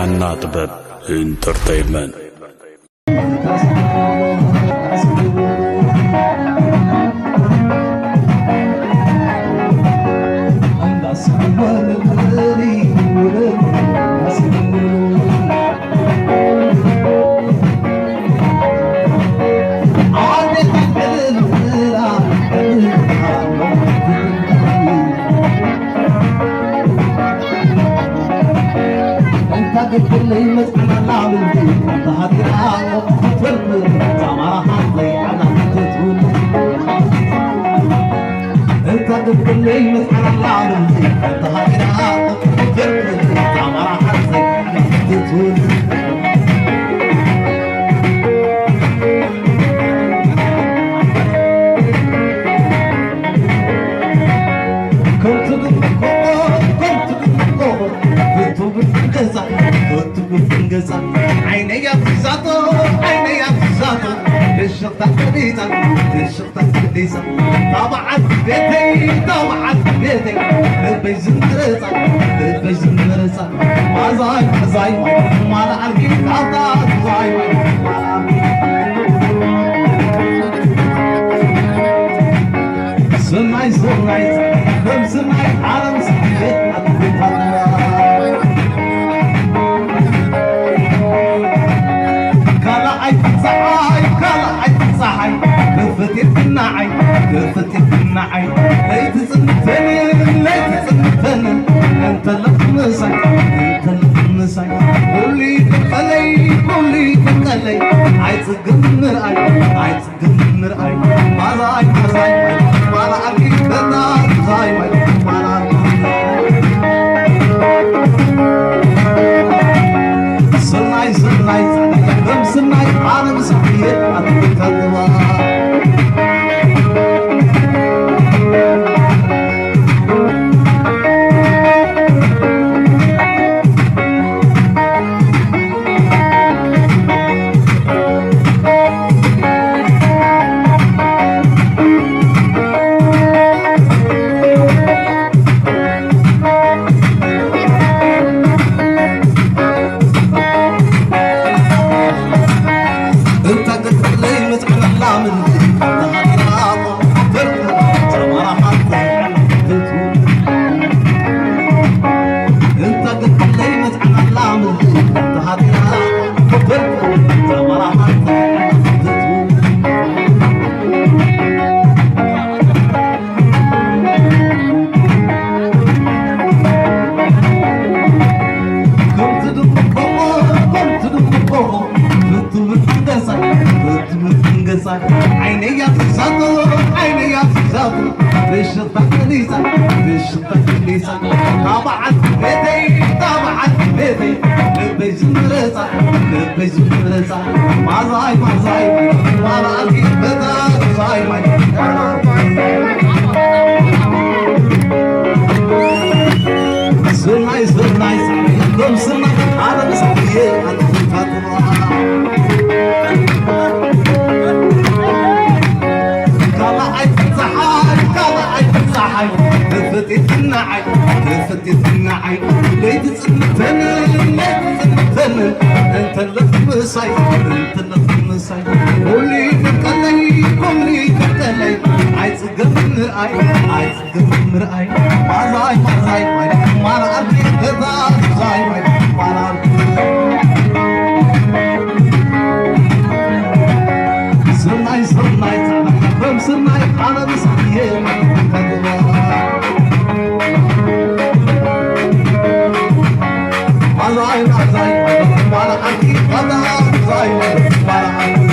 እና ጥበብ ኢንተርቴይንመንት። ዓይነይ ኣብዛቶ ዓይነይ ኣብዛቶ ፍሽኽታ ፈሊጣ ፍሽኽታ ፈሊጣ ታባዓት ቤተይ ታባዓት ቤተይ ልበይ ዝምረጻ ልበይ ዝምረጻ ማዛይ ማዛይ ማይ ማራ ኣርጊ ካታ ማይ ማይ ስናይ ስናይ ከም ስናይ ዓለም ስናይ ካልኣይ ፀሓይ ካልኣይ ፀሓይ ክፍት የትናዓይ ክፍት የትናዓይ ለይቲ ፅንተን ለይቲ ፅንተን እንተለኽ ምሳይ እንተለኽ ምሳይ ኩሉ ይቀለይ ኩሉ ይቀለይ ኣይፅግም ምርኣይ ኣይፅ ግምር ኣይ ማራ ኣይ ማራ ኣይ ማራ ኣይ ማራ ኣይ ማራ ሰናይ ሰናይ ጻዕዳ ከም ሰናይ ኣነ ምሳሕየ ኣትከልዋ ዓይነይ ኣፍዛቶ ዓይነይ ኣፍዛቶ ብሽኽታ ቀሊሳ ብሽኽታ ቀሊሳ ታባዓት ቤተይ ታባዓት ቤተይ ልበይ ዝምረፃ ልበይ ዝምረፃ ማዛይ ማዛይ ማራኪ በታ ዛይ ማይ ስናይ ስናይ ፃዕዳ ከም ስናይ ኣነ ምሳየ ኣነ ካልኣይ ፀሓይ ካልኣይ ፀሓይ ክፍት የትናዓይ ክፍት የትናዓይ ለይቲ ፅንተን ለይቲ ፅንተን እንተለፍ ምሳይ እንተለፍ ምሳይ ኩሉ ይቀለይ ኩሉ ይቀለይ ኣይፅገምን ኣይ ኣይፅ ግርም ምርኣይ ማዛይ ማዛይ ማይ ማራ ኣርዲ ገዛ ዛይ ማይ ማራ ኣርዲ ስናይ ስናይ ጻዕዳ ከም ስናይ ኣነ ምሳየ ማዛይ ማዛይ ማራ ኣርዲ ገዛ ዛይ ማራ ኣርዲ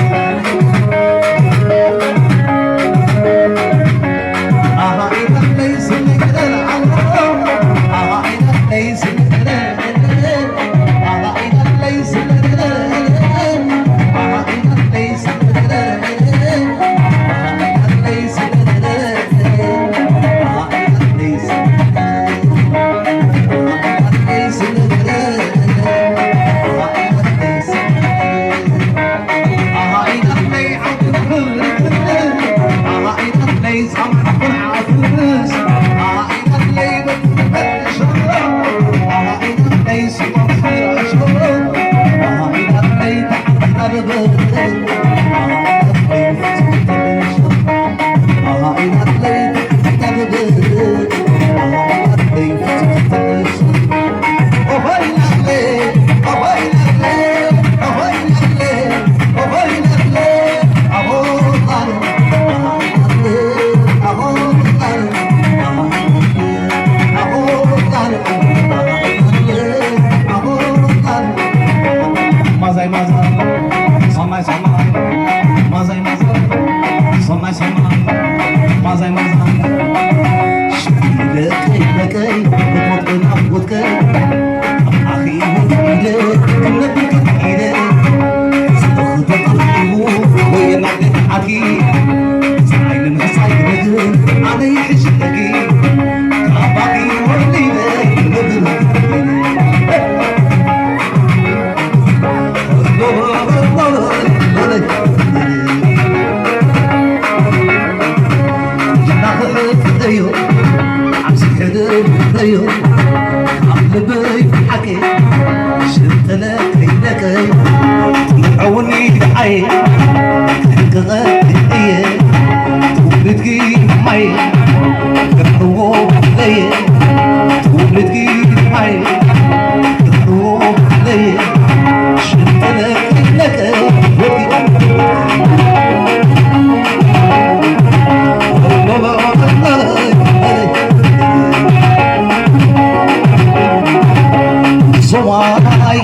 ሶማይ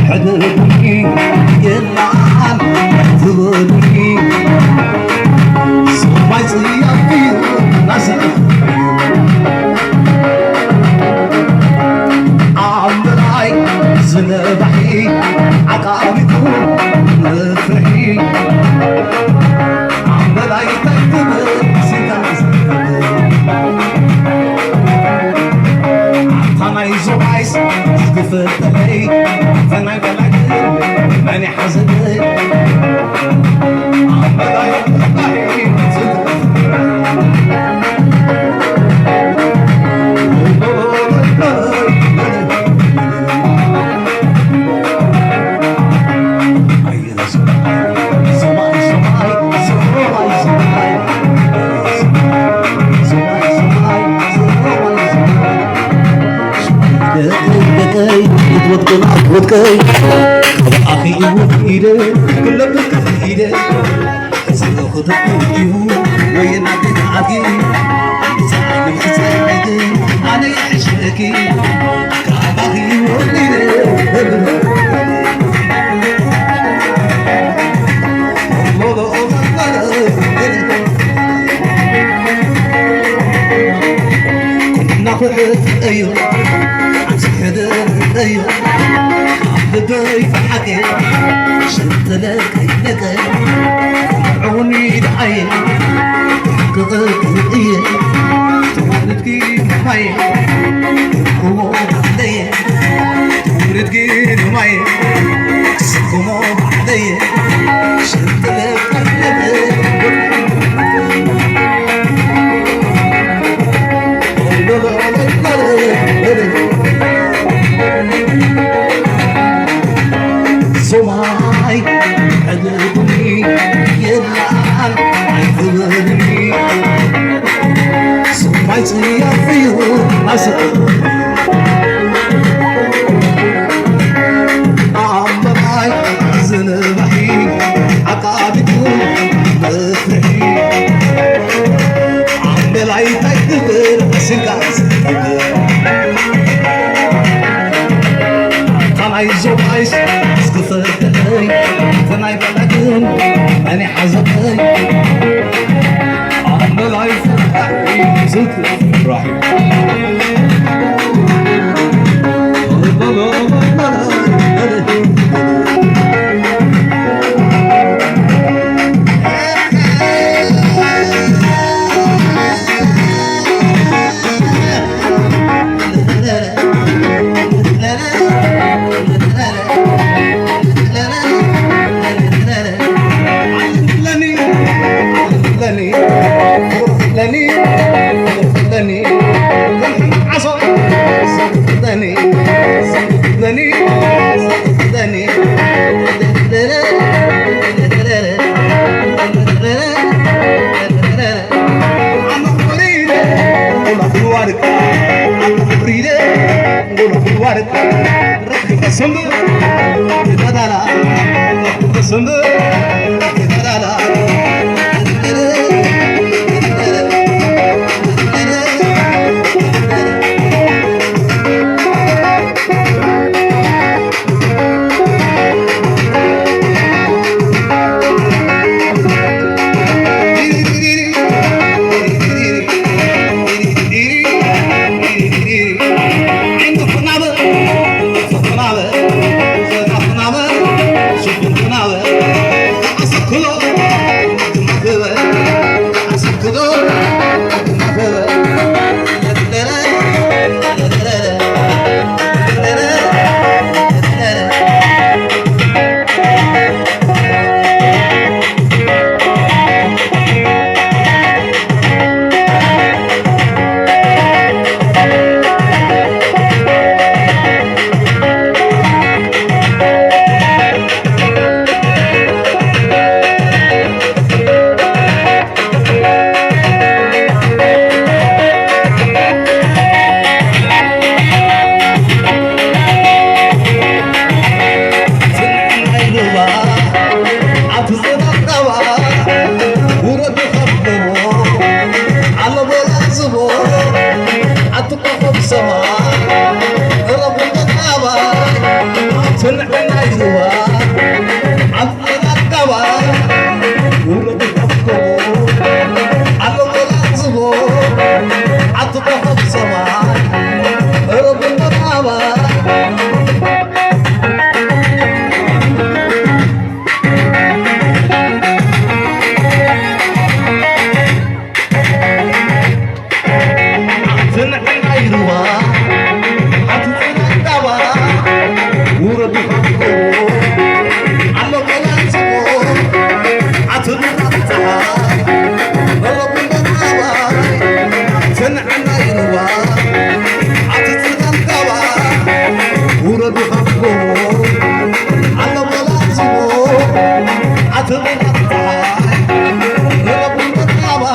ሕድርኒ የላን ትብልኒ። ሶማይ ጽያፍ እዩ ናስር እዩ። ኣብ ምርኣይ ዝነባሒ ዓቃቢቱ መፍርሒ። ኣመላይ እንታይ ትብል ሲታ ዝብል። ኣታ ናይ ዞባይስ ዝግፈጠለይ፣ ኣታ ናይ በላይ መን ይሓዘለይ? ኣመላይ እንታይ ትብል። ደቀይ ደቀይ ክትወድቅን ኣትወድቀይ፣ ካብኣኺ እውን ኢደ ክለብጥ ኢደ። እዚ ክተኩ እዩ ወይ ናብ ቤት ኣትየ፣ ብፀዓይ ንምሕፃይ ናይደ ኣነ ይሕሸኪ። ሶማይ ሕድርኒ የላን ኣይትበልኒ። ሶማይ ጽያፍ እዩ ኣስር። ኣመላይ ዝንባሒ ዓቃቢቱ መፍርሒ። ኣመላይ እንታይ ትብል ስጋ ዝብል። ካናይ ዞባይስ ዝፈተለይ፣ ፈናይ በላግን መን ሓዘተይ። ኣመላይ ፍራሕ ዝብል። ሰማይ ረቡን ተናባይ፣ ኣብ ጽንዕና ይርዋ፣ ኣብ ጽንዕና ይርዋ፣ ውረዱ ተፍቅሩ፣ ኣሎ ተላዝቦ፣ ኣትቆኸብ ሰማይ ረቡን ተናባይ። ዝንዕና ይርዋ፣ ኣቲ ዝንዕና ዳባ፣ ውረዱ ካብ ጎቦ፣ ኣሎ መላስቦ፣ ኣቲ ንራብ ፀሓይ፣ ረቢ መናባይ። ዝንዕና ይርዋ፣ ኣቲ ዝንዕና ዳባ፣ ውረዱ ካብ ጎቦ፣ ኣሎ መላስቦ፣ ኣቲ ንራብ ፀሓይ፣ ረቢ መናባይ።